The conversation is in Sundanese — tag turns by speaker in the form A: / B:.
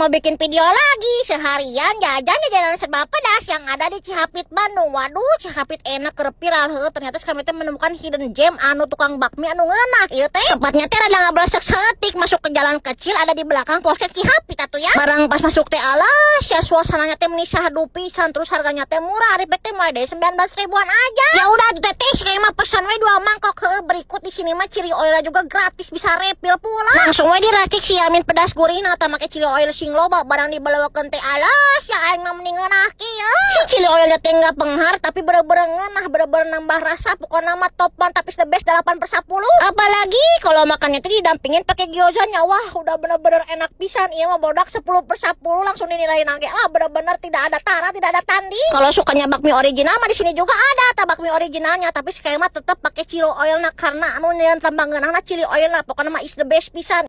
A: Mau bikin video lagi seharian jajan jajanan serba pedas yang ada di Cihapit, Bandung. Waduh, Cihapit enak keur viral heuh. Ternyata sekarang teh menemukan hidden gem anu tukang bakmi anu ngeunah. Ieu teh tempatnya teh rada ngabelesek saeutik, masuk ke jalan kecil, ada di belakang Polsek Cihapit atuh ya. Barang pas masuk teh, alah sia, suasananya teh meni syahdu pisan, terus harganya teh murah, ari teh mulai dari 19 ribuan aja. Ya udah tuh, teteh, sekali mah pesan we dua mangkok heuh. Berikut di sini mah chili oilnya juga gratis, bisa refill pula. Langsung we diracik si yamin pedas gurih atau make chili oil sing loba. Barang dibelewekeun teh, alah sia, aing mah mending ngeunah kieu. Si chili oilnya teh enggak penghar, tapi bener-bener ngeunah, bener-bener nambah rasa. Pokoknya mah top, mantap, is the best, 8/10. Apalagi kalau makannya teh didampingin pakai gyozanya, wah, udah bener-bener enak pisan. Ieu mah bodak 10/10 langsung dinilai nangge. Ah, bener-bener tidak ada tara, tidak ada tanding. Kalau sukanya bakmi original mah di sini juga ada tak bakmi originalnya, tapi sekali mah tetap pakai chili oil nah, karena anu yang tambah ngeunahna chili oil lah. Pokoknya mah is the best pisan.